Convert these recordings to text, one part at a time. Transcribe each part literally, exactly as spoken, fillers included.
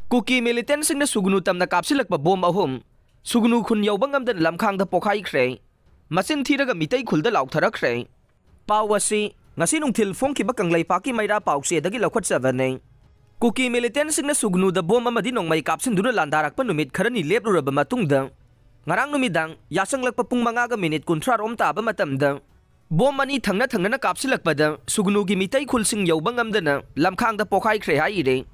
ꯀꯨꯀꯤ ꯃꯤꯂꯤꯇꯦꯟꯁꯤꯡꯅ ꯁꯨꯒꯅꯨ ꯇꯝꯅ ꯀꯥꯞꯁꯤꯜꯂꯛꯄ ꯕꯣꯝ ꯑꯍꯨꯝ ꯁꯨꯒꯅꯨ ꯈꯨꯟ ꯌꯧꯕ ꯉꯝꯗꯅ ꯂꯝꯈꯥꯡꯗ ꯄꯣꯈꯥꯏꯈ꯭ꯔꯦ꯫ ꯃꯆꯤꯟ ꯊꯤꯔꯒ ꯃꯤꯇꯩ ꯈꯨꯜꯗ ꯂꯥꯎꯊꯔꯛꯈ꯭ꯔꯦ꯫ ꯄꯥꯎ ꯑꯁꯤ ꯉꯁꯤ ꯅꯨꯡꯊꯤꯜ ꯐꯣꯡꯈꯤꯕ ꯀꯪꯂꯩꯄꯥꯛꯀꯤ ꯃꯩꯔꯥ ꯄꯥꯎꯆꯦꯗꯒꯤ ꯂꯧꯈꯠꯆꯕꯅꯤ꯫ ꯀꯨꯀꯤ ꯃꯤꯂꯤꯇꯦꯟꯁꯤꯡꯅ ꯁꯨꯒꯅꯨꯗ ꯕꯣꯝ ꯑꯃꯗꯤ ꯅꯣꯡꯃꯩ ꯀꯥꯞꯁꯤꯟꯗꯨꯅ ꯂꯥꯟꯗꯥꯔꯛꯄ ꯅꯨꯃꯤꯠ ꯈꯔꯅꯤ ꯂꯦꯞꯂꯨꯔꯕ ꯃꯇꯨꯡꯗ, ꯉꯔꯥꯡ ꯅꯨꯃꯤꯗꯥꯡ ꯌꯥꯆꯪꯂꯛꯄ ꯄꯨꯡ ꯃꯉꯥꯒ ꯃꯤꯅꯤꯠ ꯀꯨꯟꯊ꯭ꯔꯥ ꯔꯣꯝ ꯇꯥꯕ ꯃꯇꯝꯗ, ꯕꯣꯝ ꯑꯅꯤ ꯊꯪꯅ ꯊꯪꯅꯅ ꯀꯥꯞꯁꯤꯜꯂꯛꯄꯗ ꯁꯨꯒꯅꯨꯒꯤ ꯃꯤꯇꯩ ꯈꯨꯜꯁꯤꯡ ꯌꯧꯕ ꯉꯝꯗꯅ ꯂꯝꯈꯥꯡꯗ ꯄꯣꯈꯥꯏꯈ꯭ꯔꯦ ꯍꯥꯏꯔꯤ꯫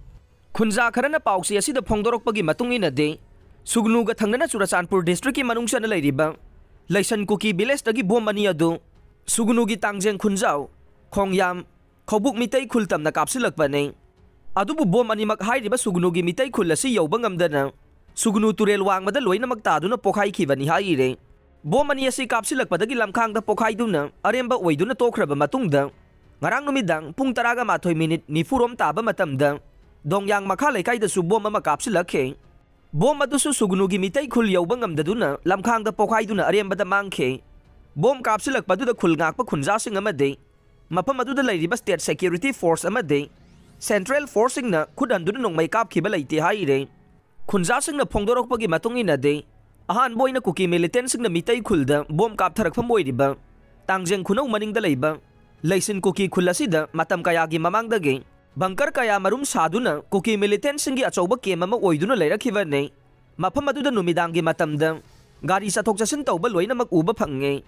ꯈꯨꯟꯖꯥ ꯈꯔꯅ ꯄꯥꯎꯆꯦ ꯑꯁꯤꯗ ꯐꯣꯡꯗꯣꯔꯛꯄꯒꯤ ꯃꯇꯨꯡ ꯏꯟꯅꯗꯤ, ꯁꯨꯒꯅꯨꯒ ꯊꯪꯅꯅ ꯆꯨꯔꯆꯥꯟꯄꯨꯔ ꯗꯤꯁꯇ꯭ꯔꯤꯛꯀꯤ ꯃꯅꯨꯡ ꯆꯟꯅ ꯂꯩꯔꯤꯕ ꯂꯩꯁꯟ ꯀꯨꯀꯤ ꯚꯤꯂꯦꯖꯇꯒꯤ ꯕꯣꯝ ꯑꯅꯤ ꯑꯗꯨ ꯁꯨꯒꯅꯨꯒꯤ ꯇꯥꯡꯖꯦꯡ ꯈꯨꯟꯖꯥꯎ, ꯈꯣꯡꯌꯥꯝ, ꯈꯧꯕꯨꯛ ꯃꯤꯇꯩ ꯈꯨꯜ ꯇꯝꯅ ꯀꯥꯞꯁꯤꯜꯂꯛꯄꯅꯤ꯫ ꯑꯗꯨꯕꯨ ꯕꯣꯝ ꯑꯅꯤꯃꯛ ꯍꯥꯏꯔꯤꯕ ꯁꯨꯒꯅꯨꯒꯤ ꯃꯤꯇꯩ ꯈꯨꯜ ꯑꯁꯤ ꯌꯧꯕ ꯉꯝꯗꯅ ꯁꯨꯒꯅꯨ ꯇꯨꯔꯦꯜ ꯋꯥꯡꯃꯗ ꯂꯣꯏꯅꯃꯛ ꯇꯥꯗꯨꯅ ꯄꯣꯈꯥꯏꯈꯤꯕꯅꯤ ꯍꯥꯏꯔꯤ꯫ ꯕꯣꯝ ꯑꯅꯤ ꯑꯁꯤ ꯀꯥꯞꯁꯤꯜꯂꯛꯄꯗꯒꯤ ꯂꯝꯈꯥꯡꯗ ꯄꯣꯈꯥꯏꯗꯨꯅ ꯑꯔꯦꯝꯕ ꯑꯣꯏꯗꯨꯅ ꯇꯣꯛꯈ꯭ꯔꯕ ꯃꯇꯨꯡꯗ, ꯉꯔꯥꯡ ꯅꯨꯃꯤꯗꯥꯡ ꯄꯨꯡ ꯇꯔꯥꯒ ꯃꯥꯊꯣꯏ ꯃꯤꯅꯤꯠ ꯅꯤꯐꯨ ꯔꯣꯝ ꯇꯥꯕ ꯃꯇꯝꯗ ꯗꯣꯡꯌꯥꯡ ꯃꯈꯥ ꯂꯩꯀꯥꯏꯗꯁꯨ ꯕꯣꯝ ꯑꯃ ꯀꯥꯞꯁꯤꯜꯂꯛꯈꯤ꯫ ꯕꯣꯝ ꯑꯗꯨꯁꯨ ꯁꯨꯒꯅꯨꯒꯤ ꯃꯤꯇꯩ ꯈꯨꯜ ꯌꯧꯕ ꯉꯝꯗꯗꯨꯅ ꯂꯝꯈꯥꯡꯗ ꯄꯣꯈꯥꯏꯗꯨꯅ ꯑꯔꯦꯝꯕꯗ ꯃꯥꯡꯈꯤ꯫ ꯕꯣꯝ ꯀꯥꯞꯁꯤꯜꯂꯛꯄꯗꯨꯗ ꯈꯨꯜ ꯉꯥꯛꯄ ꯈꯨꯟꯖꯥꯁꯤꯡ ꯑꯃꯗꯤ ꯃꯐꯝ ꯑꯗꯨꯗ ꯂꯩꯔꯤꯕ ꯁ꯭ꯇꯦꯠ ꯁꯦꯀ꯭ꯌꯨꯔꯤꯇꯤ ꯐꯣꯔꯁ ꯑꯃꯗꯤ ꯁꯦꯟꯇ꯭ꯔꯦꯜ ꯐꯣꯔꯁꯁꯤꯡꯅ ꯈꯨꯠ ꯍꯟꯗꯨꯅ ꯅꯣꯡꯃꯩ ꯀꯥꯞꯈꯤꯕ ꯂꯩꯇꯦ ꯍꯥꯏꯔꯤ꯫ ꯈꯨꯟꯖꯥꯁꯤꯡꯅ ꯐꯣꯡꯗꯣꯔꯛꯄꯒꯤ ꯃꯇꯨꯡ ꯏꯟꯅꯗꯤ, ꯑꯍꯥꯟꯕ ꯑꯣꯏꯅ ꯀꯨꯀꯤ ꯃꯤꯂꯤꯇꯦꯟꯁꯤꯡꯅ ꯃꯤꯇꯩ ꯈꯨꯜꯗ ꯕꯣꯝ ꯀꯥꯞꯊꯔꯛꯐꯝ ꯑꯣꯏꯔꯤꯕ ꯇꯥꯡꯖꯦꯡ ꯈꯨꯅꯧ ꯃꯅꯤꯡꯗ ꯂꯩꯕ ꯂꯩꯁꯤꯟ ꯀꯨꯀꯤ ꯈꯨꯜ ꯑꯁꯤꯗ ꯃꯇꯝ ꯀꯌꯥꯒꯤ ꯃꯃꯥꯡꯗꯒꯤ ꯕꯪꯀꯔ ꯀꯌꯥ ꯃꯔꯨꯝ ꯁꯥꯗꯨꯅ ꯀꯨꯀꯤ ꯃꯤꯂꯤꯇꯦꯟꯁꯤꯡꯒꯤ ꯑꯆꯧꯕ ꯀꯦꯝ ꯑꯃ ꯑꯣꯏꯗꯨꯅ ꯂꯩꯔꯛꯈꯤꯕꯅꯤ꯫ ꯃꯐꯝ ꯑꯗꯨꯗ ꯅꯨꯃꯤꯗꯥꯡꯒꯤ ꯃꯇꯝꯗ ꯒꯥꯔꯤ ꯆꯠꯊꯣꯛ ꯆꯠꯁꯤꯟ ꯇꯧꯕ ꯂꯣꯏꯅꯃꯛ ꯎꯕ ꯐꯪꯉꯤ꯫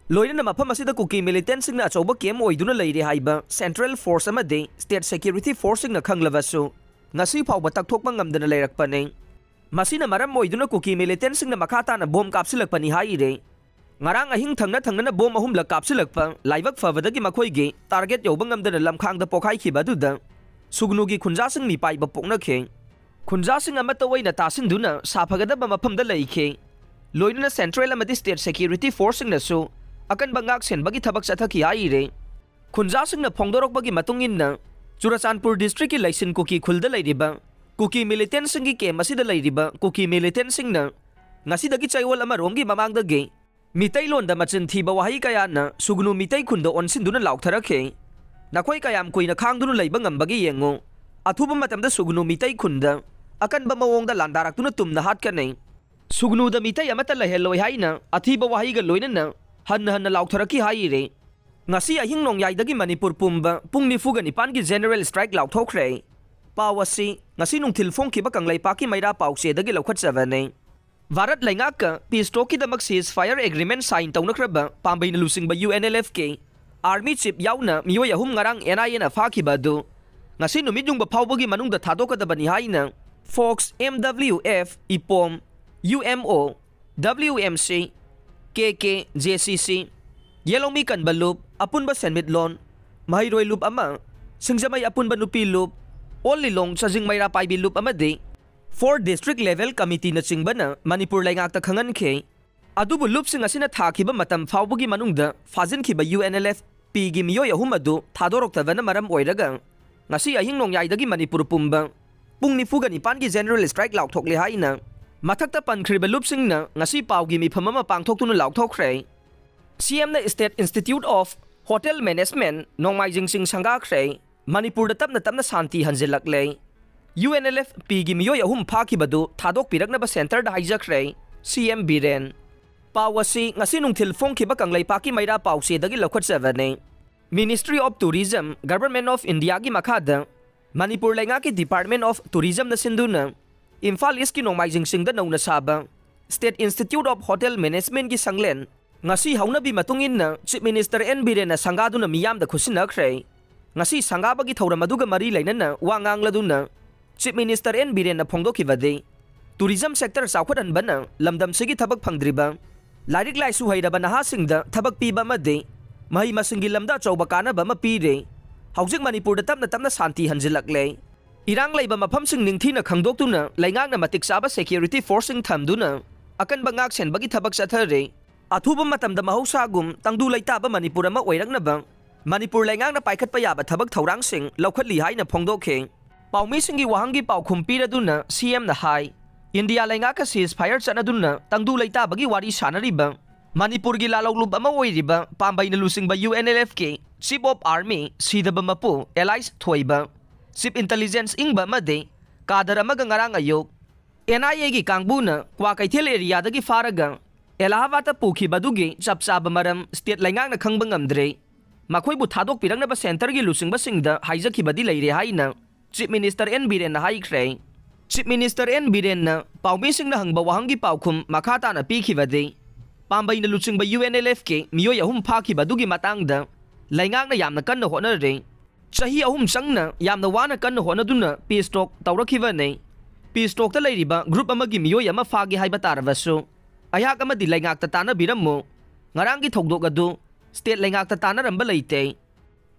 ꯂꯣꯏꯅꯅ ꯃꯐꯝ ꯑꯁꯤꯗ ꯀꯨꯀꯤ ꯃꯤꯂꯤꯇꯦꯟꯁꯤꯡꯅ ꯑꯆꯧꯕ ꯀꯦꯝ ꯑꯣꯏꯗꯨꯅ ꯂꯩꯔꯦ ꯍꯥꯏꯕ ꯁꯦꯟꯇ꯭ꯔꯦꯜ ꯐꯣꯔꯁ ꯑꯃꯗꯤ ꯁ꯭ꯇꯦꯠ ꯁꯦꯀ꯭ꯌꯨꯔꯤꯇꯤ ꯐꯣꯔꯁꯁꯤꯡꯅ ꯈꯪꯂꯕꯁꯨ, ꯉꯁꯤ ꯐꯥꯎꯕ ꯇꯛꯊꯣꯛꯄ ꯉꯝꯗꯅ ꯂꯩꯔꯛꯄꯅꯤ꯫ ꯃꯁꯤꯅ ꯃꯔꯝ ꯑꯣꯏꯗꯨꯅ ꯀꯨꯀꯤ ꯃꯤꯂꯤꯇꯦꯟꯁꯤꯡꯅ ꯃꯈꯥ ꯇꯥꯅ ꯕꯣꯝ ꯀꯥꯞꯁꯤꯜꯂꯛꯄꯅꯤ ꯍꯥꯏꯔꯤ꯫ ꯉꯔꯥꯡ ꯑꯍꯤꯡ ꯊꯪꯅ ꯊꯪꯅꯅ ꯕꯣꯝ ꯑꯍꯨꯝꯂꯛ ꯀꯥꯞꯁꯤꯜꯂꯛꯄ ꯂꯥꯏꯕꯛ ꯐꯕꯗꯒꯤ ꯃꯈꯣꯏꯒꯤ ꯇꯥꯔꯒꯦꯠ ꯌꯧꯕ ꯉꯝꯗꯅ ꯂꯝꯈꯥꯡꯗ ꯄꯣꯈꯥꯏꯈꯤꯕ ꯑꯗꯨꯗ ꯁꯨꯒꯅꯨꯒꯤ ꯈꯨꯟꯖꯥꯁꯤꯡ ꯃꯤꯄꯥꯏꯕ ꯄꯣꯛꯅꯈꯤ꯫ ꯈꯨꯟꯖꯥꯁꯤꯡ ꯑꯃꯠꯇ ꯑꯣꯏꯅ ꯇꯥꯁꯤꯟꯗꯨꯅ ꯁꯥꯐꯒꯗꯕ ꯃꯐꯝꯗ ꯂꯩꯈꯤ꯫ ꯂꯣꯏꯅꯅ ꯁꯦꯟꯇ꯭ꯔꯦꯜ ꯑꯃꯗꯤ ꯁ꯭ꯇꯦꯠ ꯁꯦꯀ꯭ꯌꯨꯔꯤꯇꯤ ꯐꯣꯔꯁꯁꯤꯡꯅꯁꯨ ꯑꯀꯟꯕ ꯉꯥꯛ ꯁꯦꯟꯕꯒꯤ ꯊꯕꯛ ꯆꯠꯊꯈꯤ ꯍꯥꯏꯔꯤ꯫ ꯈꯨꯟꯖꯥꯁꯤꯡꯅ ꯐꯣꯡꯗꯣꯔꯛꯄꯒꯤ ꯃꯇꯨꯡ ꯏꯟꯅ, ꯆꯨꯔꯆꯥꯟꯄꯨꯔ ꯗꯤꯁꯇ꯭ꯔꯤꯛꯀꯤ ꯂꯩꯁꯤꯟ ꯀꯨꯀꯤ ꯈꯨꯜꯗ ꯂꯩꯔꯤꯕ ꯀꯨꯀꯤ ꯃꯤꯂꯤꯇꯦꯟꯁꯤꯡꯒꯤ ꯀꯦꯝ ꯑꯁꯤꯗ ꯂꯩꯔꯤꯕ ꯀꯨꯀꯤ ꯃꯤꯂꯤꯇꯦꯟꯁꯤꯡꯅ ꯉꯁꯤꯗꯒꯤ ꯆꯌꯣꯜ ꯑꯃꯔꯣꯝꯒꯤ ꯃꯃꯥꯡꯗꯒꯤ ꯃꯤꯇꯩꯂꯣꯟꯗ ꯃꯆꯤꯟ ꯊꯤꯕ ꯋꯥꯍꯩ ꯀꯌꯥꯅ ꯁꯨꯒꯅꯨ ꯃꯤꯇꯩ ꯈꯨꯟꯗ ꯑꯣꯟꯁꯤꯟꯗꯨꯅ ꯂꯥꯎꯊꯔꯛꯈꯤ꯫ "ꯅꯈꯣꯏ ꯀꯌꯥꯝ ꯀꯨꯏꯅ ꯈꯥꯡꯗꯨꯅ ꯂꯩꯕ ꯉꯝꯕꯒꯦ ꯌꯦꯡꯉꯨ꯫ ꯑꯊꯨꯕ ꯃꯇꯝꯗ ꯁꯨꯒꯅꯨ ꯃꯤꯇꯩ ꯈꯨꯟꯗ ꯑꯀꯟꯕ ꯃꯑꯣꯡꯗ ꯂꯥꯟꯗꯥꯔꯛꯇꯨꯅ ꯇꯨꯝꯅ ꯍꯥꯠꯀꯅꯤ꯫ ꯁꯨꯒꯅꯨꯗ ꯃꯤꯇꯩ ꯑꯃꯠꯇ ꯂꯩꯍꯜꯂꯣꯏ ꯍꯥꯏꯅ ꯑꯊꯤꯕ ꯋꯥꯍꯩꯒ ꯂꯣꯏꯅꯅ ꯍꯟꯅ ꯍꯟꯅ ꯂꯥꯎꯊꯔꯛꯈꯤ ꯍꯥꯏꯔꯦ꯫ ꯉꯁꯤ ꯑꯍꯤꯡ ꯅꯣꯡꯌꯥꯏꯗꯒꯤ ꯃꯅꯤꯄꯨꯔ ꯄꯨꯝꯕ ꯄꯨꯡ ꯅꯤꯐꯨꯒ ꯅꯤꯄꯥꯟꯒꯤ general strike ꯂꯥꯎꯊꯣꯛꯈ꯭ꯔꯦ꯫ ꯄꯥꯎ ꯑꯁꯤ ꯉꯁꯤ ꯅꯨꯡꯊꯤꯜ ꯐꯣꯡꯈꯤꯕ ꯀꯪꯂꯩꯄꯥꯛꯀꯤ ꯃꯩꯔꯥ ꯄꯥꯎꯆꯦꯗꯒꯤ ꯂꯧꯈꯠꯆꯕꯅꯤ꯫ Bharat ꯂꯩꯉꯥꯛꯀ peace talkꯀꯤꯗꯃꯛ ceasefire agreement sign ꯇꯧꯅꯈ꯭ꯔꯕ ꯄꯥꯝꯕꯩꯅ ꯂꯨꯆꯤꯡꯕ UNLFꯀꯤ army chief ꯌꯥꯎꯅ ꯃꯤꯑꯣꯏ ꯑꯍꯨꯝ ꯉꯔꯥꯡ NIAꯅ ꯐꯥꯈꯤꯕ ꯑꯗꯨ ꯉꯁꯤ ꯅꯨꯃꯤꯠ ꯌꯨꯡꯕ ꯐꯥꯎꯕꯒꯤ ꯃꯅꯨꯡꯗ ꯊꯥꯗꯣꯛꯀꯗꯕꯅꯤ ꯍꯥꯏꯅ Fox, MWF, ꯏꯄꯣꯝ, UMO, WMC, KK, JCC, ꯌꯦꯂꯣꯃꯤ ꯀꯟꯕ ꯂꯨꯞ, ꯑꯄꯨꯟꯕ ꯁꯦꯟꯃꯤꯠꯂꯣꯟ, ꯃꯍꯩꯔꯣꯏ ꯂꯨꯞ ꯑꯃ, ꯁꯤꯡꯖꯃꯩ ꯑꯄꯨꯟꯕ ꯅꯨꯄꯤ ꯂꯨꯞ, ꯑꯣꯜ ꯂꯤꯂꯣꯡ ꯆꯥꯖꯤꯡ ꯃꯩꯔꯥ ꯄꯥꯏꯕꯤ ꯂꯨꯞ ꯑꯃꯗꯤ four district level committeeꯅꯆꯤꯡꯕꯅ ꯃꯅꯤꯄꯨꯔ ꯂꯩꯉꯥꯛꯇ ꯈꯪꯍꯟꯈꯤ꯫ ꯑꯗꯨꯕꯨ ꯂꯨꯞꯁꯤꯡ ꯑꯁꯤꯅ ꯊꯥꯈꯤꯕ ꯃꯇꯝ ꯐꯥꯎꯕꯒꯤ ꯃꯅꯨꯡꯗ ꯐꯥꯖꯤꯟꯈꯤꯕ UNLFPꯒꯤ ꯃꯤꯑꯣꯏ ꯑꯍꯨꯝ ꯑꯗꯨ ꯊꯥꯗꯣꯔꯛꯇꯕꯅ ꯃꯔꯝ ꯑꯣꯏꯔꯒ ꯉꯁꯤ ꯑꯍꯤꯡ ꯅꯣꯡꯌꯥꯏꯗꯒꯤ ꯃꯅꯤꯄꯨꯔ ꯄꯨꯝꯕ ꯄꯨꯡ ꯅꯤꯐꯨꯒ ꯅꯤꯄꯥꯟꯒꯤ general strike ꯂꯥꯎꯊꯣꯛꯂꯦ ꯍꯥꯏꯅ ꯃꯊꯛꯇ ꯄꯟꯈ꯭ꯔꯤꯕ ꯂꯨꯞꯁꯤꯡꯅ ꯉꯁꯤ ꯄꯥꯎꯒꯤ ꯃꯤꯐꯝ ꯑꯃ ꯄꯥꯡꯊꯣꯛꯇꯨꯅ ꯂꯥꯎꯊꯣꯛꯈ꯭ꯔꯦ꯫ CMꯅ State Institute of Hotel Management ꯅꯣꯡꯃꯥꯏꯖꯤꯡ ꯆꯤꯡ ꯁꯪꯒꯥꯈ꯭ꯔꯦ꯫ ꯃꯅꯤꯄꯨꯔꯗ ꯇꯞꯅ ꯇꯞꯅ ꯁꯥꯟꯇꯤ ꯍꯟꯖꯤꯜꯂꯛꯂꯦ꯫ UNLFPꯒꯤ ꯃꯤꯑꯣꯏ ꯑꯍꯨꯝ ꯐꯥꯈꯤꯕꯗꯨ ꯊꯥꯗꯣꯛꯄꯤꯔꯛꯅꯕ centreꯗ ꯍꯥꯏꯖꯈ꯭ꯔꯦ CM ꯕꯤꯔꯦꯟ꯫ ꯄꯥꯎ ꯑꯁꯤ ꯉꯁꯤ ꯅꯨꯡꯊꯤꯜ ꯐꯣꯡꯈꯤꯕ ꯀꯪꯂꯩꯄꯥꯛꯀꯤ ꯃꯩꯔꯥ ꯄꯥꯎꯆꯦꯗꯒꯤ ꯂꯧꯈꯠꯆꯕꯅꯤ꯫ Ministry of Tourism, Government of Indiaꯒꯤ ꯃꯈꯥꯗ ꯃꯅꯤꯄꯨꯔ ꯂꯩꯉꯥꯛꯀꯤ Department of Tourismꯅ ꯁꯤꯟꯗꯨꯅ ꯏꯝꯐꯥꯜ Eastꯀꯤ ꯅꯣꯡꯃꯥꯏꯖꯤꯡ ꯆꯤꯡꯗ ꯅꯧꯅ ꯁꯥꯕ State Institute of Hotel Managementꯀꯤ ꯁꯪꯂꯦꯟ ꯉꯁꯤ ꯍꯧꯅꯕꯤ ꯃꯇꯨꯡ ꯏꯟꯅ Chief Minister ꯑꯦꯟ ꯕꯤꯔꯦꯟꯅ ꯁꯪꯒꯥꯗꯨꯅ ꯃꯤꯌꯥꯝꯗ ꯈꯨꯠꯁꯤꯟꯅꯈ꯭ꯔꯦ꯫ ꯉꯁꯤ ꯁꯪꯒꯥꯕꯒꯤ ꯊꯧꯔꯝ ꯑꯗꯨꯒ ꯃꯔꯤ ꯂꯩꯅꯅ ꯋꯥ ꯉꯥꯡꯂꯗꯨꯅ Chief Minister ꯑꯦꯟ ꯕꯤꯔꯦꯟꯅ ꯐꯣꯡꯗꯣꯛꯈꯤꯕꯗꯤ, tourism sector ꯆꯥꯎꯈꯠꯍꯟꯕꯅ ꯂꯝꯗꯝꯁꯤꯒꯤ ꯊꯕꯛ ꯐꯪꯗ꯭ꯔꯤꯕ, ꯂꯥꯏꯔꯤꯛ ꯂꯥꯏꯁꯨ ꯍꯩꯔꯕ ꯅꯍꯥꯁꯤꯡꯗ ꯊꯕꯛ ꯄꯤꯕ ꯑꯃꯗꯤ ꯃꯍꯩ ꯃꯁꯤꯡꯒꯤ ꯂꯝꯗ ꯑꯆꯧꯕ ꯀꯥꯟꯅꯕ ꯑꯃ ꯄꯤꯔꯦ꯫ ꯍꯧꯖꯤꯛ ꯃꯅꯤꯄꯨꯔꯗ ꯇꯞꯅ ꯇꯞꯅ ꯁꯥꯟꯇꯤ ꯍꯟꯖꯤꯜꯂꯛꯂꯦ꯫ ꯏꯔꯥꯡ ꯂꯩꯕ ꯃꯐꯝꯁꯤꯡ ꯅꯤꯡꯊꯤꯅ ꯈꯪꯗꯣꯛꯇꯨꯅ ꯂꯩꯉꯥꯛꯅ ꯃꯇꯤꯛ ꯆꯥꯕ security forceꯁꯤꯡ ꯊꯝꯗꯨꯅ ꯑꯀꯟꯕ ꯉꯥꯛ ꯁꯦꯟꯕꯒꯤ ꯊꯕꯛ ꯆꯠꯊꯔꯦ꯫ ꯑꯊꯨꯕ ꯃꯇꯝꯗ ꯃꯍꯧꯁꯥꯒꯨꯝ ꯇꯪꯗꯨ ꯂꯩꯇꯥꯕ ꯃꯅꯤꯄꯨꯔ ꯑꯃ ꯑꯣꯏꯔꯛꯅꯕ ꯃꯅꯤꯄꯨꯔ ꯂꯩꯉꯥꯛꯅ ꯄꯥꯏꯈꯠꯄ ꯌꯥꯕ ꯊꯕꯛ ꯊꯧꯔꯥꯡꯁꯤꯡ ꯂꯧꯈꯠꯂꯤ ꯍꯥꯏꯅ ꯐꯣꯡꯗꯣꯛꯈꯤ꯫ ꯄꯥꯎꯃꯤꯁꯤꯡꯒꯤ ꯋꯥꯍꯪꯒꯤ ꯄꯥꯎꯈꯨꯝ ꯄꯤꯔꯗꯨꯅ CMꯅ ꯍꯥꯏ, ꯏꯟꯗꯤꯌꯥ ꯂꯩꯉꯥꯛꯀ ceasefire ꯆꯠꯅꯗꯨꯅ ꯇꯪꯗꯨ ꯂꯩꯇꯥꯕꯒꯤ ꯋꯥꯔꯤ ꯁꯥꯟꯅꯔꯤꯕ ꯃꯅꯤꯄꯨꯔꯒꯤ ꯂꯥꯂꯧꯂꯨꯞ ꯑꯃ ꯑꯣꯏꯔꯤꯕ ꯄꯥꯝꯕꯩꯅ ꯂꯨꯆꯤꯡꯕ UNLFꯀꯤ Chief of Army ꯁꯤꯗꯕ ꯃꯄꯨ ꯑꯦꯂꯥꯏꯁ ꯊꯣꯏꯕ, Chief Intelligence ꯏꯪꯕ ꯑꯃꯗꯤ ꯀꯥꯗꯔ ꯑꯃꯒ ꯉꯔꯥꯡ ꯑꯌꯨꯛ ꯑꯦꯟ ꯑꯥꯏ ꯑꯦꯒꯤ ꯀꯥꯡꯕꯨꯅ ꯀ꯭ꯋꯥꯀꯩꯊꯦꯜ ꯑꯦꯔꯤꯌꯥꯗꯒꯤ ꯐꯥꯔꯒ ꯑꯦꯂꯥꯍꯥꯕꯥꯗꯇ ꯄꯨꯈꯤꯕ ꯑꯗꯨꯒꯤ ꯆꯞ ꯆꯥꯕ ꯃꯔꯝ ꯁ꯭ꯇꯦꯠ ꯂꯩꯉꯥꯛꯅ ꯈꯪꯕ ꯉꯝꯗ꯭ꯔꯤ꯫ ꯃꯈꯣꯏꯕꯨ ꯊꯥꯗꯣꯛꯄꯤꯔꯛꯅꯕ ꯁꯦꯟꯇꯔꯒꯤ ꯂꯨꯆꯤꯡꯕꯁꯤꯡꯗ ꯍꯥꯏꯖꯈꯤꯕꯗꯤ ꯂꯩꯔꯦ ꯍꯥꯏꯅ ꯆꯤꯐ ꯃꯤꯅꯤꯁꯇꯔ ꯑꯦꯟ ꯕꯤꯔꯦꯟꯅ ꯍꯥꯏꯈ꯭ꯔꯦ꯫ ꯆꯤꯐ ꯃꯤꯅꯤꯁꯇꯔ ꯑꯦꯟ ꯕꯤꯔꯦꯟꯅ ꯄꯥꯎꯃꯤꯁꯤꯡꯅ ꯍꯪꯕ ꯋꯥꯍꯪꯒꯤ ꯄꯥꯎꯈꯨꯝ ꯃꯈꯥ ꯇꯥꯅ ꯄꯤꯈꯤꯕꯗꯤ, ꯄꯥꯝꯕꯩꯅ ꯂꯨꯆꯤꯡꯕ ꯌꯨ ꯑꯦꯟ ꯑꯦꯜ ꯑꯦꯐꯀꯤ ꯃꯤꯑꯣꯏ ꯑꯍꯨꯝ ꯐꯥꯈꯤꯕ ꯑꯗꯨꯒꯤ ꯃꯇꯥꯡꯗ ꯂꯩꯉꯥꯛꯅ ꯌꯥꯝꯅ ꯀꯟꯅ ꯍꯣꯠꯅꯔꯦ꯫ ꯆꯍꯤ ꯑꯍꯨꯝ ꯆꯪꯅ ꯌꯥꯝꯅ ꯋꯥꯅ ꯀꯟꯅ ꯍꯣꯠꯅꯗꯨꯅ ꯄꯤꯁ ꯇꯣꯛ ꯇꯧꯔꯛꯈꯤꯕꯅꯤ꯫ ꯄꯤꯁ ꯇꯣꯛꯇ ꯂꯩꯔꯤꯕ ꯒ꯭ꯔꯨꯞ ꯑꯃꯒꯤ ꯃꯤꯑꯣꯏ ꯑꯃ ꯐꯥꯒꯦ ꯍꯥꯏꯕ ꯇꯥꯔꯕꯁꯨ, ꯑꯩꯍꯥꯛ ꯑꯃꯗꯤ ꯂꯩꯉꯥꯛꯇ ꯇꯥꯟꯅꯕꯤꯔꯝꯃꯨ꯫ ꯉꯔꯥꯡꯒꯤ ꯊꯧꯗꯣꯛ ꯑꯗꯨ ꯁ꯭ꯇꯦꯠ ꯂꯩꯉꯥꯛꯇ ꯇꯥꯟꯅꯔꯝꯕ ꯂꯩꯇꯦ꯫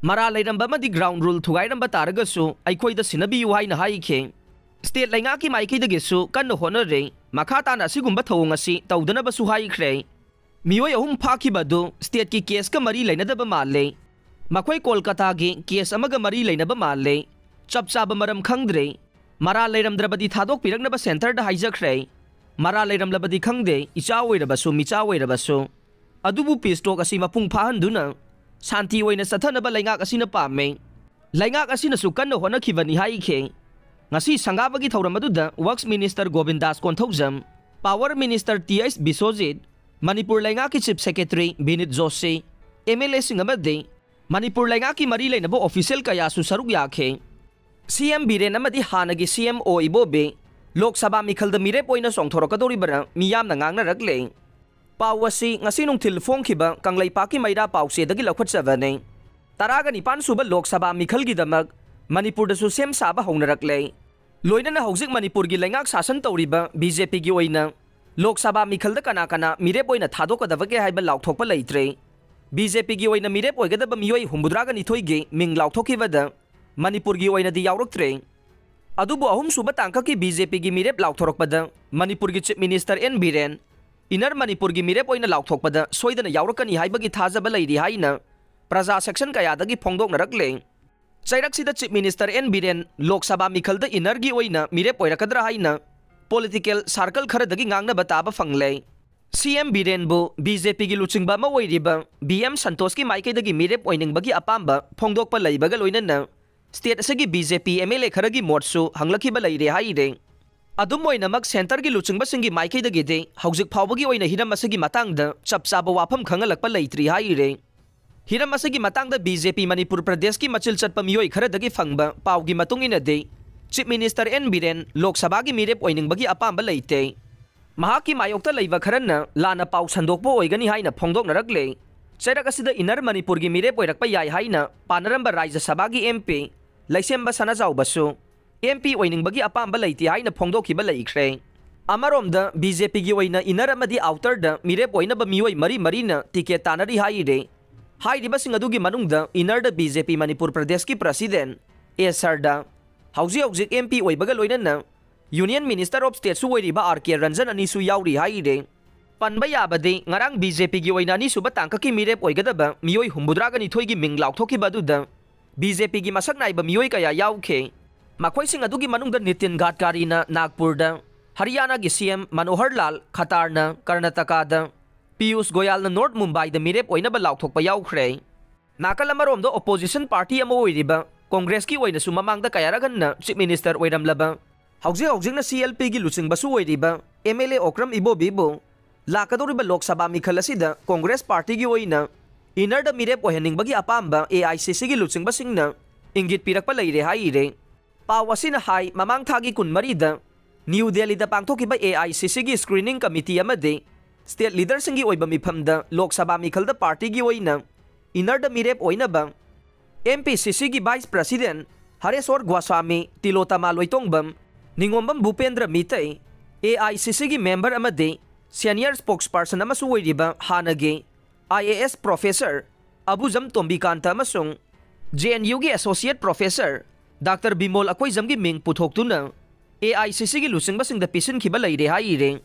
ꯃꯔꯥꯜ ꯂꯩꯔꯝꯕ ꯑꯃꯗꯤ ꯒ꯭ꯔꯥꯎꯟ ꯔꯨꯜ ꯊꯨꯒꯥꯏꯔꯝꯕ ꯇꯥꯔꯒꯁꯨ ꯑꯩꯈꯣꯏꯗ ꯁꯤꯟꯅꯕꯤꯌꯨ ꯍꯥꯏꯅ ꯍꯥꯏꯈꯤ꯫ ꯁ꯭ꯇꯦꯠ ꯂꯩꯉꯥꯛꯀꯤ ꯃꯥꯏꯀꯩꯗꯒꯤꯁꯨ ꯀꯟꯅ ꯍꯣꯠꯅꯔꯦ꯫ ꯃꯈꯥ ꯇꯥꯅ ꯑꯁꯤꯒꯨꯝꯕ ꯊꯧꯑꯣꯡ ꯑꯁꯤ ꯇꯧꯗꯅꯕꯁꯨ ꯍꯥꯏꯈ꯭ꯔꯦ꯫ ꯃꯤꯑꯣꯏ ꯑꯍꯨꯝ ꯐꯥꯈꯤꯕ ꯑꯗꯨ ꯁ꯭ꯇꯦꯠꯀꯤ ꯀꯦꯁꯀ ꯃꯔꯤ ꯂꯩꯅꯗꯕ ꯃꯥꯜꯂꯦ꯫ ꯃꯈꯣꯏ ꯀꯣꯜꯀꯇꯥꯒꯤ ꯀꯦꯁ ꯑꯃꯒ ꯃꯔꯤ ꯂꯩꯅꯕ ꯃꯥꯜꯂꯦ꯫ ꯆꯞ ꯆꯥꯕ ꯃꯔꯝ ꯈꯪꯗ꯭ꯔꯦ꯫ ꯃꯔꯥꯜ ꯂꯩꯔꯝꯗ꯭ꯔꯕꯗꯤ ꯊꯥꯗꯣꯛꯄꯤꯔꯛꯅꯕ ꯁꯦꯟꯇꯔꯗ ꯍꯥꯏꯖꯈ꯭ꯔꯦ꯫ ꯃꯔꯥꯜ ꯂꯩꯔꯝꯂꯕꯗꯤ ꯈꯪꯗꯦ, ꯏꯆꯥ ꯑꯣꯏꯔꯕꯁꯨ, ꯃꯤꯆꯥ ꯑꯣꯏꯔꯕꯁꯨ꯫ ꯑꯗꯨꯕꯨ ꯄꯤꯁ ꯇꯣꯛ ꯑꯁꯤ ꯃꯄꯨꯡ ꯐꯥꯍꯟꯗꯨꯅ ꯁꯥꯟꯇꯤ ꯑꯣꯏꯅ ꯆꯠꯊꯅꯕ ꯂꯩꯉꯥꯛ ꯑꯁꯤꯅ ꯄꯥꯝꯃꯦ꯫ ꯂꯩꯉꯥꯛ ꯑꯁꯤꯅꯁꯨ ꯀꯟꯅ ꯍꯣꯠꯅꯈꯤꯕꯅꯤ ꯍꯥꯏꯈꯤ꯫ ꯉꯁꯤ ꯁꯪꯒꯥꯕꯒꯤ ꯊꯧꯔꯝ ꯑꯗꯨꯗ works minister Govindas Konthoujam, power minister T H Biswajit, Manipur ꯂꯩꯉꯥꯛꯀꯤ chief secretary Vineet Joshi, M L ꯑꯦꯁꯤꯡ ꯑꯃꯗꯤ ꯃꯅꯤꯄꯨꯔ ꯂꯩꯉꯥꯛꯀꯤ ꯃꯔꯤ ꯂꯩꯅꯕ ꯑꯣꯐꯤꯁꯤꯌꯦꯜ ꯀꯌꯥꯁꯨ ꯁꯔꯨꯛ ꯌꯥꯈꯤ꯫ ꯁꯤ ꯑꯦꯝ ꯕꯤꯔꯦꯟ ꯑꯃꯗꯤ ꯍꯥꯟꯅꯒꯤ ꯁꯤ ꯑꯦꯝ ꯑꯣ ꯏꯕꯣꯕꯤ ꯂꯣꯛ ꯁꯚꯥ ꯃꯤꯈꯜꯗ ꯃꯤꯔꯦꯞ ꯑꯣꯏꯅ ꯆꯣꯡꯊꯣꯔꯛꯀꯗꯧꯔꯤꯕ꯭ꯔꯥ ꯃꯤꯌꯥꯝꯅ ꯉꯥꯡꯅꯔꯛꯂꯦ꯫ ꯄꯥꯎ ꯑꯁꯤ ꯉꯁꯤ ꯅꯨꯡꯊꯤꯜ ꯐꯣꯡꯈꯤꯕ ꯀꯪꯂꯩꯄꯥꯛꯀꯤ ꯃꯩꯔꯥ ꯄꯥꯎꯆꯦꯗꯒꯤ ꯂꯧꯈꯠꯆꯕꯅꯤ꯫ ꯇꯔꯥꯒ ꯅꯤꯄꯥꯟ ꯁꯨꯕ ꯂꯣꯛ ꯁꯚꯥ ꯃꯤꯈꯜꯒꯤꯗꯃꯛ ꯃꯅꯤꯄꯨꯔꯗꯁꯨ ꯁꯦꯝ ꯁꯥꯕ ꯍꯧꯅꯔꯛꯂꯦ꯫ ꯂꯣꯏꯅꯅ ꯍꯧꯖꯤꯛ ꯃꯅꯤꯄꯨꯔꯒꯤ ꯂꯩꯉꯥꯛ ꯁꯥꯁꯟ ꯇꯧꯔꯤꯕ ꯕꯤ ꯖꯦ ꯄꯤꯒꯤ ꯑꯣꯏꯅ ꯂꯣꯛ ꯁꯚꯥ ꯃꯤꯈꯜꯗ ꯀꯅꯥ ꯀꯅꯥ ꯃꯤꯔꯦꯞ ꯑꯣꯏꯅ ꯊꯥꯗꯣꯛꯀꯗꯕꯒꯦ ꯍꯥꯏꯕ ꯂꯥꯎꯊꯣꯛꯄ ꯂꯩꯇ꯭ꯔꯦ꯫ ꯕꯤ ꯖꯦ ꯄꯤꯒꯤ ꯑꯣꯏꯅ ꯃꯤꯔꯦꯞ ꯑꯣꯏꯒꯗꯕ ꯃꯤꯑꯣꯏ ꯍꯨꯝꯐꯨꯇꯔꯥꯒ ꯅꯤꯊꯣꯏꯒꯤ ꯃꯤꯡ ꯂꯥꯎꯊꯣꯛꯈꯤꯕꯗ ꯃꯅꯤꯄꯨꯔꯒꯤ ꯑꯣꯏꯅꯗꯤ ꯌꯥꯎꯔꯛꯇ꯭ꯔꯦ꯫ ꯑꯗꯨꯕꯨ ꯑꯍꯨꯝꯁꯨꯕ ꯇꯥꯡꯀꯛꯀꯤ ꯕꯤ ꯖꯦ ꯄꯤꯒꯤ ꯃꯤꯔꯦꯞ ꯂꯥꯎꯊꯣꯔꯛꯄꯗ ꯃꯅꯤꯄꯨꯔꯒꯤ chief minister N Biren inner ꯃꯅꯤꯄꯨꯔꯒꯤ ꯃꯤꯔꯦꯞ ꯑꯣꯏꯅ ꯂꯥꯎꯊꯣꯛꯄꯗ ꯁꯣꯏꯗꯅ ꯌꯥꯎꯔꯛꯀꯅꯤ ꯍꯥꯏꯕꯒꯤ ꯊꯥꯖꯕ ꯂꯩꯔꯤ ꯍꯥꯏꯅ ꯄ꯭ꯔꯖꯥ ꯁꯦꯛꯁꯟ ꯀꯌꯥꯗꯒꯤ ꯐꯣꯡꯗꯣꯛꯅꯔꯛꯂꯦ꯫ ꯆꯩꯔꯛꯁꯤꯗ chief minister N Biren Lok Sabha ꯃꯤꯈꯜꯗ ꯏꯟꯅꯔꯒꯤ ꯑꯣꯏꯅ ꯃꯤꯔꯦꯞ ꯑꯣꯏꯔꯛꯀꯗ꯭ꯔꯥ ꯍꯥꯏꯅ ꯄꯣꯂꯤꯇꯤꯀꯦꯜ ꯁꯥꯔꯀꯜ ꯈꯔꯗꯒꯤ ꯉꯥꯡꯅꯕ ꯇꯥꯕ ꯐꯪꯂꯦ꯫ ꯁꯤ ꯑꯦꯝ ꯕꯤꯔꯦꯟꯕꯨ ꯕꯤ ꯖꯦ ꯄꯤꯒꯤ ꯂꯨꯆꯤꯡꯕ ꯑꯃ ꯑꯣꯏꯔꯤꯕ ꯕꯤ ꯑꯦꯝ ꯁꯟꯇꯣꯁꯀꯤ ꯃꯥꯏꯀꯩꯗꯒꯤ ꯃꯤꯔꯦꯞ ꯑꯣꯏꯅꯤꯡꯕꯒꯤ ꯑꯄꯥꯝꯕ ꯐꯣꯡꯗꯣꯛꯄ ꯂꯩꯕꯒ ꯂꯣꯏꯅꯅ ꯁ꯭ꯇꯦꯠ ꯑꯁꯤꯒꯤ B J P M L A ꯈꯔꯒꯤ ꯃꯣꯠꯁꯨ ꯍꯪꯂꯛꯈꯤꯕ ꯂꯩꯔꯦ ꯍꯥꯏꯔꯦ꯫ ꯑꯗꯨꯝ ꯑꯣꯏꯅꯃꯛ, ꯁꯦꯟꯇꯔꯒꯤ ꯂꯨꯆꯤꯡꯕꯁꯤꯡꯒꯤ ꯃꯥꯏꯀꯩꯗꯒꯤꯗꯤ ꯍꯧꯖꯤꯛ ꯐꯥꯎꯕꯒꯤ ꯑꯣꯏꯅ ꯍꯤꯔꯝ ꯑꯁꯤꯒꯤ ꯃꯇꯥꯡꯗ ꯆꯞ ꯆꯥꯕ ꯋꯥꯐꯝ ꯈꯪꯍꯜꯂꯛꯄ ꯂꯩꯇ꯭ꯔꯤ ꯍꯥꯏꯔꯦ꯫ ꯍꯤꯔꯝ ꯑꯁꯤꯒꯤ ꯃꯇꯥꯡꯗ ꯕꯤ ꯖꯦ ꯄꯤ ꯃꯅꯤꯄꯨꯔ ꯄ꯭ꯔꯗꯦꯁꯀꯤ ꯃꯆꯤꯜ ꯆꯠꯄ ꯃꯤꯑꯣꯏ ꯈꯔꯗꯒꯤ ꯐꯪꯕ ꯄꯥꯎꯒꯤ ꯃꯇꯨꯡ ꯏꯟꯅꯗꯤ, ꯆꯤꯐ ꯃꯤꯅꯤꯁꯇꯔ ꯑꯦꯟ ꯕꯤꯔꯦꯟ ꯂꯣꯛ ꯁꯚꯥꯒꯤ ꯃꯤꯔꯦꯞ ꯑꯣꯏꯅꯤꯡꯕꯒꯤ ꯑꯄꯥꯝꯕ ꯂꯩꯇꯦ꯫ ꯃꯍꯥꯛꯀꯤ ꯃꯥꯌꯣꯛꯇ ꯂꯩꯕ ꯈꯔꯅ ꯂꯥꯟꯅ ꯄꯥꯎ ꯁꯟꯗꯣꯛꯄ ꯑꯣꯏꯒꯅꯤ ꯍꯥꯏꯅ ꯐꯣꯡꯗꯣꯛꯅꯔꯛꯂꯦ꯫ ꯆꯩꯔꯛ ꯑꯁꯤꯗ ꯏꯟꯅꯔ ꯃꯅꯤꯄꯨꯔꯒꯤ ꯃꯤꯔꯦꯞ ꯑꯣꯏꯔꯛꯄ ꯌꯥꯏ ꯍꯥꯏꯅ ꯄꯥꯅꯔꯝꯕ ꯔꯥꯖ꯭ꯌ ꯁꯚꯥꯒꯤ ꯑꯦꯝ ꯄꯤ ꯂꯩꯁꯦꯝꯕ ꯁꯅꯥꯖꯥꯎꯕꯁꯨ ꯑꯦꯝ ꯄꯤ ꯑꯣꯏꯅꯤꯡꯕꯒꯤ ꯑꯄꯥꯝꯕ ꯂꯩꯇꯦ ꯍꯥꯏꯅ ꯐꯣꯡꯗꯣꯛꯈꯤꯕ ꯂꯩꯈ꯭ꯔꯦ꯫ ꯑꯃꯔꯣꯝꯗ, ꯕꯤ ꯖꯦ ꯄꯤꯒꯤ ꯑꯣꯏꯅ ꯏꯟꯅꯔ ꯑꯃꯗꯤ ꯑꯥꯎꯇꯔꯗ ꯃꯤꯔꯦꯞ ꯑꯣꯏꯅꯕ ꯃꯤꯑꯣꯏ ꯃꯔꯤ ꯃꯔꯤꯅ ꯇꯤꯀꯦꯠ ꯇꯥꯟꯅꯔꯤ ꯍꯥꯏꯔꯦ꯫ ꯍꯥꯏꯔꯤꯕꯁꯤꯡ ꯑꯗꯨꯒꯤ ꯃꯅꯨꯡꯗ ꯏꯟꯅꯔꯗ ꯕꯤ ꯖꯦ ꯄꯤ ꯃꯅꯤꯄꯨꯔ ꯄ꯭ꯔꯗꯦꯁꯀꯤ ꯄ꯭ꯔꯁꯤꯗꯦꯟ ꯑꯦ ꯁꯔꯗꯥ, ꯍꯧꯖꯤꯛ ꯍꯧꯖꯤꯛ ꯑꯦꯝ ꯄꯤ ꯑꯣꯏꯕꯒ ꯂꯣꯏꯅꯅ ꯌꯨꯅꯤꯌꯟ ꯃꯤꯅꯤꯁꯇꯔ ꯑꯣꯐ ꯁ꯭ꯇꯦꯠꯁꯨ ꯑꯣꯏꯔꯤꯕ ꯑꯥꯔ ꯀꯦ ꯔꯟꯖꯟ ꯑꯅꯤꯁꯨ ꯌꯥꯎꯔꯤ ꯍꯥꯏꯔꯦ꯫ ꯄꯟꯕ ꯌꯥꯕꯗꯤ, ꯉꯔꯥꯡ ꯕꯤ ꯖꯦ ꯄꯤꯒꯤ ꯑꯣꯏꯅ ꯑꯅꯤꯁꯨꯕ ꯇꯥꯡꯀꯛꯀꯤ ꯃꯤꯔꯦꯞ ꯑꯣꯏꯒꯗꯕ ꯃꯤꯑꯣꯏ ꯍꯨꯝꯐꯨꯇꯔꯥꯒ ꯅꯤꯊꯣꯏꯒꯤ ꯃꯤꯡ ꯂꯥꯎꯊꯣꯛꯈꯤꯕ ꯑꯗꯨꯗ ꯕꯤ ꯖꯦ ꯄꯤꯒꯤ ꯃꯁꯛ ꯅꯥꯏꯕ ꯃꯤꯑꯣꯏ ꯀꯌꯥ ꯌꯥꯎꯈꯤ꯫ ꯃꯈꯣꯏꯁꯤꯡ ꯑꯗꯨꯒꯤ ꯃꯅꯨꯡꯗ ꯅꯤꯇꯤꯟ ꯒꯗꯀꯥꯔꯤꯅ ꯅꯥꯒꯄꯨꯔꯗ, ꯍꯔꯤꯌꯥꯅꯥꯒꯤ ꯁꯤ ꯑꯦꯝ ꯃꯅꯣꯍꯔ ꯂꯥꯜ ꯈꯠꯇꯥꯔꯅ ꯀꯔꯅꯥꯇꯀꯥꯗ, ꯄꯤꯌꯨꯁ ꯒꯣꯌꯥꯜꯅ ꯅꯣꯔꯠ ꯃꯨꯝꯕꯥꯏꯗ ꯃꯤꯔꯦꯞ ꯑꯣꯏꯅꯕ ꯂꯥꯎꯊꯣꯛꯄ ꯌꯥꯎꯈ꯭ꯔꯦ꯫ ꯅꯥꯀꯜ ꯑꯃꯔꯣꯝꯗ, ꯑꯣꯄꯣꯖꯤꯁꯟ ꯄꯥꯔꯇꯤ ꯑꯃ ꯑꯣꯏꯔꯤꯕ ꯀꯣꯡꯒ꯭ꯔꯦꯁꯀꯤ ꯑꯣꯏꯅꯁꯨ ꯃꯃꯥꯡꯗ ꯀꯌꯥꯔꯛ ꯍꯟꯅ ꯆꯤꯐ ꯃꯤꯅꯤꯁꯇꯔ ꯑꯣꯏꯔꯝꯂꯕ, ꯍꯧꯖꯤꯛ ꯍꯧꯖꯤꯛꯅ ꯁꯤ ꯑꯦꯜ ꯄꯤꯒꯤ ꯂꯨꯆꯤꯡꯕꯁꯨ ꯑꯣꯏꯔꯤꯕ ꯑꯦꯝ ꯑꯦꯜ ꯑꯦ ꯑꯣꯀ꯭ꯔꯝ ꯏꯕꯣꯕꯤꯕꯨ ꯂꯥꯛꯀꯗꯧꯔꯤꯕ ꯂꯣꯛ ꯁꯚꯥ ꯃꯤꯈꯜ ꯑꯁꯤꯗ ꯀꯣꯡꯒ꯭ꯔꯦꯁ ꯄꯥꯔꯇꯤꯒꯤ ꯑꯣꯏꯅ ꯏꯟꯅꯔꯗ ꯃꯤꯔꯦꯞ ꯑꯣꯏꯍꯟꯅꯤꯡꯕꯒꯤ ꯑꯄꯥꯝꯕ ꯑꯦ ꯑꯥꯏ ꯁꯤ ꯁꯤꯒꯤ ꯂꯨꯆꯤꯡꯕꯁꯤꯡꯅ ꯏꯪꯒꯤꯠ ꯄꯤꯔꯛꯄ ꯂꯩꯔꯦ ꯍꯥꯏꯔꯦ꯫ ꯄꯥꯎ ꯑꯁꯤꯅ ꯍꯥꯏ, ꯃꯃꯥꯡ ꯊꯥꯒꯤ ꯀꯨꯟꯃꯔꯤꯗ ꯅ꯭ꯌꯨ ꯗꯦꯜꯂꯤꯗ ꯄꯥꯡꯊꯣꯛꯈꯤꯕ ꯑꯦ ꯑꯥꯏ ꯁꯤ ꯁꯤꯒꯤ ꯁ꯭ꯀ꯭ꯔꯤꯅꯤꯡ ꯀꯃꯤꯇꯤ ꯑꯃꯗꯤ ꯁ꯭ꯇꯦꯠ ꯂꯤꯗꯔꯁꯤꯡꯒꯤ ꯑꯣꯏꯕ ꯃꯤꯐꯝꯗ ꯂꯣꯛ ꯁꯚꯥ ꯃꯤꯈꯜꯗ ꯄꯥꯔꯇꯤꯒꯤ ꯑꯣꯏꯅ ꯏꯟꯅꯔꯗ ꯃꯤꯔꯦꯞ ꯑꯣꯏꯅꯕ ꯑꯦꯝ ꯄꯤ ꯁꯤ ꯁꯤꯒꯤ vice president Hareshwar Goswami, Tilottama Loitongbam, Ningombam Bhupendra Meitei, A I C ꯁꯤꯒꯤ ꯃꯦꯝꯕꯔ ꯑꯃꯗꯤ ꯁꯦꯅꯤꯌꯔ ꯁ꯭ꯄꯣꯛꯁꯄꯔꯁꯟ ꯑꯃꯁꯨ ꯑꯣꯏꯔꯤꯕ ꯍꯥꯟꯅꯒꯤ ꯑꯥꯏ ꯑꯦ ꯑꯦꯁ ꯄ꯭ꯔꯣꯐꯦꯁꯔ ꯑꯕꯨꯖꯝ ꯇꯣꯝꯕꯤꯀꯥꯟꯇ ꯑꯃꯁꯨꯡ ꯖꯦ ꯑꯦꯟ ꯌꯨꯒꯤ ꯑꯦꯁꯣꯁꯤꯌꯦꯠ ꯄ꯭ꯔꯣꯐꯦꯁꯔ ꯗꯥꯛꯇꯔ ꯕꯤꯃꯣꯜ ꯑꯀꯣꯏꯖꯝꯒꯤ ꯃꯤꯡ ꯄꯨꯊꯣꯛꯇꯨꯅ ꯑꯦ ꯑꯥꯏ ꯁꯤ ꯁꯤꯒꯤ ꯂꯨꯆꯤꯡꯕꯁꯤꯡꯗ ꯄꯤꯁꯤꯟꯈꯤꯕ ꯂꯩꯔꯦ ꯍꯥꯏꯔꯦ꯫